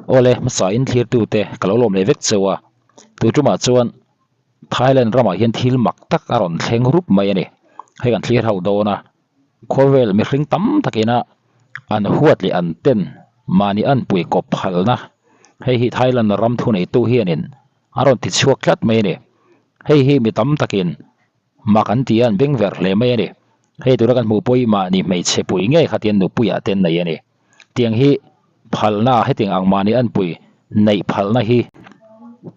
Awle, hmasa in thlirtute ka lo lawm leh vek cheu a, tu tumah chuan Thailand ramah hian thil mak tak a rawn thleng rup mai a ni. Hei kan thlir ho dawn a, khawvel mihring tam takina an huat leh an ten mahni an pui kawp phalna hei hi Thailand ram thuneitu hianin a rawn ti chhuak tlat mai a ni. Hei hi mi tam takin Mak an ti a, an beng ver hle mai a ni. Hei tura kan hmuh pawh mahni hmeichhe pui ngei kha tian nupuiah te an nei a ni. Tiang hi phalna hetiang ang mahni an pui neih phalna hi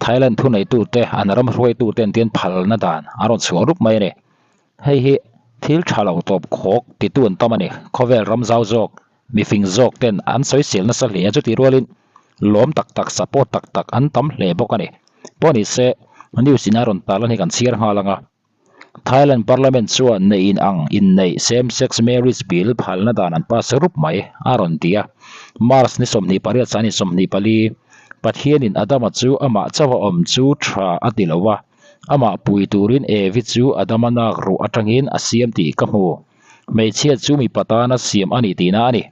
Thailand thuneitute an ram hruaitute an tian phalna dan a rawn chhuah rup mai a ni. Hei hi thil tha lo tawp khawk titu an tam a ni. Khawvel ram zau zawk mifing zawk ten an sawisel nasa hle a, chutih rualin lawm tak tak support tak tak an tam hle bawk a ni. Pawh ni se news in a rawn tarlan hi kan chhiar nghal ang a. Thailand parliament chuan neih in ang inneih same sex marriage bill phalna dan an pass rup mai a rawn ti a. March ni 28 sani 24 Pathianin Adama chu amah chauha awm chu tha a ti lo a, amah pui turin Evi chu Adama nak ruh atangin a siam tih ka hmu. Hmeichhia chu mipa tana siam a ni tihna a ni.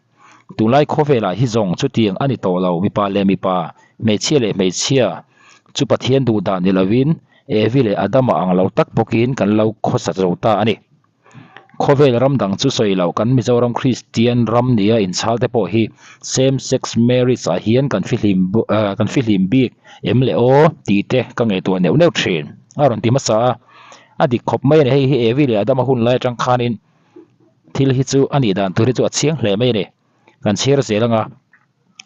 Tunlai khawvelah hi zawng chutiang a ni tawh lo, mipa leh mipa, hmeichhia leh hmeichhia chu Pathian duh dan ni lovin Evi leh Adama ang lo tak bawkin kan lo khawsa zo ta a ni. Khawvel ram dang chu sawi loh kan Mizoram Kristian ram nia inchhal te pawh hi same sex marriage ah hian kan fihlim kan fihlim bik em le aw tih te ka ngaihtuah neuh neuh thin a rawn ti hmasa a. A dik khawp mai a ni, hei hi Evi leh Adama hun lai atang khanin thil hi chu a nih dan tur hi chu a chiang hle mai a ni. Kan chhiar zel anga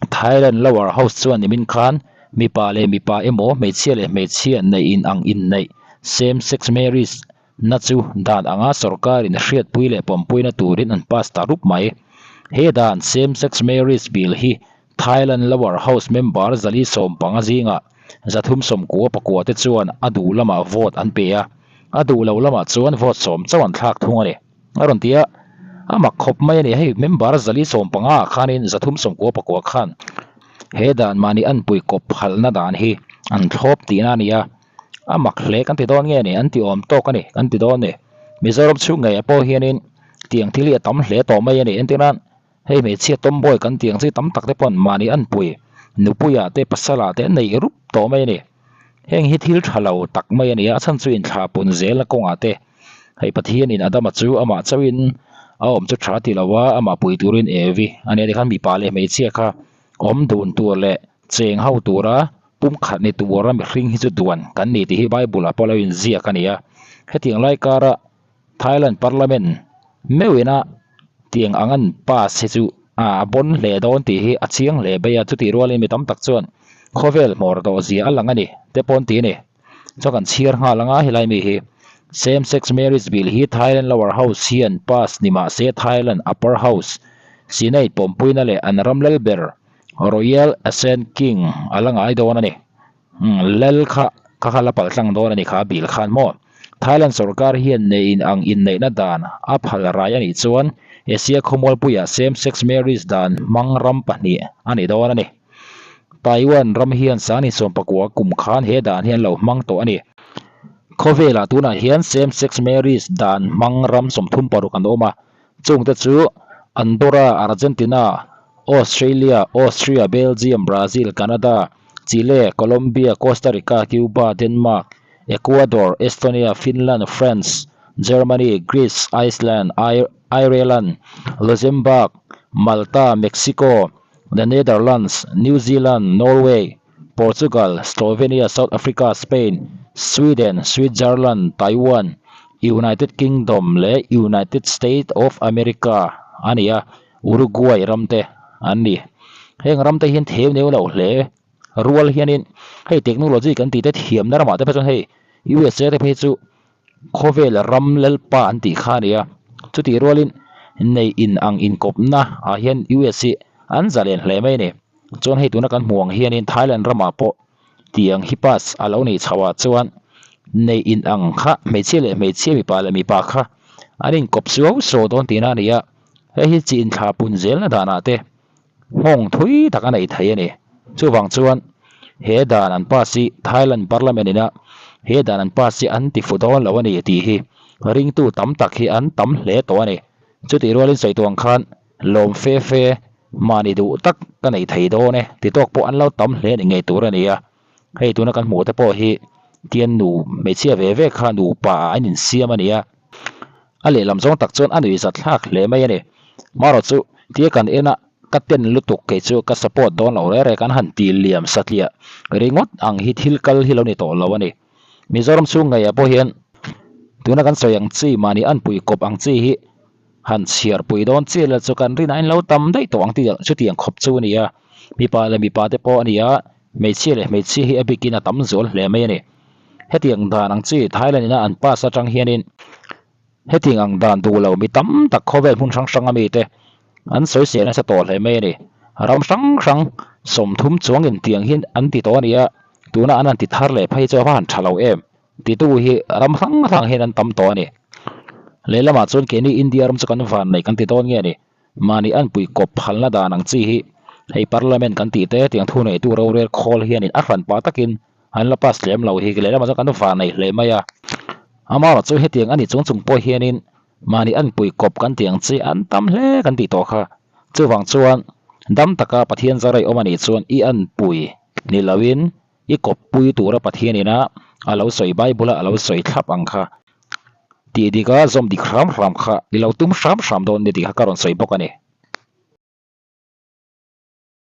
Thailand Lower House chuan nimin khan mipa leh mipa emaw hmeichhia leh hmeichhia neih in ang inneih, same sex marriage, na chu dan anga sorkarin hriatpui leh pawmpuina turin an pass ta rup mai. He dan same sex marriage bill hi Thailand Lower House member 115 zingah 394 te chuan a duh lamah vote an pe a, a duh lo lamah chuan vote 10 chauh an thlak thung a ni. A rawn ti a, a mak khawp mai a ni. Hei member 115 ah khanin 394 khan he dan mahni an pui kawp phalna dan hi an thlawp tihna a ni a, a mak hle kan ti dawn nge ni, an ti awm tawk a ni kan ti dawn ni. Mizoram chhung ngeiah pawh hianin tiang thil hi a tam hle tawh mai a ni. Entirnan Hei hmeichhia tomboy kan tih ang chi tam tak te pawn mahni an pui, nupuia te pasala te an nei rup tawh mai a ni. Heng hi thil tha lo tak mai a ni a, a chhan chu inthla pun zelna kawngah te hei Pathianin Adama chu amah chauhin a awm chu tha ti lo a, amah pui turin Evi a nia tikhan mipa leh hmeichhia kha awm dun tur leh cheng ho tura pumkhat ni tura mihring hi chu duan kan ni tih hi Bible ah pawh lo inziak a ni a. Hetiang lai kara Thailand Parliament meuhin a tiang ang an pass hi chu a bon hle dawn tih hi a chiang hle bai a, chutih rualin mi tam tak chuan khawvel hmawr tawh zia a lang a ni te pawh an ti a ni. Chuan kan chhiar nghal anga helai mi hi Same sex marriage bill hi Thailand lower house hian pass ni mah se Thailand upper house Senate pawmpuina leh an ram lal ber Royal Assent King a la ngai dawn a ni. Lal kha kha kha la palh tlang dawn a ni kha bill khan maw? Thailand sorkar hian nei in ang inneihna dan a phal rai a nih chuan Asia khawmualpuiah same sex marriage dan hmang ram pahnih a ni dawn a ni. Taiwan ram hian sangni sawmpakua kum khan he dan hi an lo hmang tawh a ni. Khawvelah tunah hian same sex marriage dan hmang ram 36 an awm a, Chungte chu Andorra, Argentina, Australia, Austria, Belgium, Brazil, Canada, Chile, Colombia, Costa Rica, Cuba, Denmark, Ecuador, Estonia, Finland, France, Germany, Greece, Iceland, Ireland, Luxembourg, Malta, Mexico, The Netherlands, New Zealand, Norway, Portugal, Slovenia, South Africa, Spain, Sweden, Switzerland, Taiwan, United Kingdom leh United States of America a ni a, Uruguay ram te an ni. Heng ram te hian theu neu lo hle rual hianin hei technology kan tih te thiamna ramah te phei chuan hei USA te phei chu khawvel ram lalpa an tih kha a ni a, chutih rualin nei in ang inkawpna ah hian US hi an zalen hle mai a ni. Chuan hei tuna kan hmuh ang hianin Thailand ramah pawh tiang hi pass a lo nih chhoh ah chuan nei in ang kha hmeichhia leh hmeichhia mipa leh mipa kha an inkawp suau suau dawn tihna a ni a, hei hi chi inthla pun zelna danah te nghawng thui tak a nei thei a ni. Chuvang chuan he dan an pass hi Thailand Parliament ina he dan an pass hi an ti fu dawn lo a ni tih hi ringtu tam tak hi an tam hle tawh a ni. Chutih rualin sawi tuang khan lawm fe fe. Mahni duh tak ka nei thei dawn e ti tawk pawh an lo tam hle ni ngei tur a ni a. Hei tuna kan hmuh te pawh hi tian nu hmeichhia ve ve kha nupa ah an insiam a ni a. A lehlam zawng tak chuan a nuihzat thlak hle mai a ni. Marawh chu tia kan en a ka ten lutuk kei chu ka support dawn lo reng reng kan han ti liam satliah ringawt ang hi thil kal hi lo ni tawh lo a ni. Mizoram chhung ngeiah pawh hian tuna kan sawi ang chi mahni an pui kawp ang chi hi han chhiar pui dawn chiah la chu kan rinah in lo tam daih tawh ang tih chutiang khawp chu a ni a. Mipa leh mipa te pawh a ni a, hmeichhia leh hmeichhia hi a bikin a tam zual hle mai a ni. Hetiang dan ang chi Thailand ina an pass atang hianin hetiang ang dan duh lo mi tam tak khawvel hmun hrang hrang ami te an sawi seh nasa tawh hle mai a ni. Ram hrang hrang 30 chuangin tiang hi an ti tawh a ni a, tuna an han ti thar leh phei chu a va han tha lo em. Titu hi ram hrang hrang hian an tam tawh a ni. Lehlamah chuan keini India ram chu kan van nei kan ti dawn nge ni. Mahni an pui kawp phalna dan ang chi hi hei Parliament kan tih te tiang thu neitu rorel khawl hianin a hran pah takin an la pass tlem lo hi lehlamah chuan kan van nei hle mai a. Amaherawhchu chu hetiang a ni chung chung pawh hianin mahni an pui kawp kan tih ang chi an tam hle kan tih tawh kha. Chuvang chuan dam taka Pathian zarai awm a nih chuan i an pui ni loin I kawppui tura Pathian ina a lo sawi Bible-a a lo sawi thlap ang kha tih dika zawm dik hram hram kha i lo tum hram hram dawn ni tih kha ka rawn sawi bawk a ni.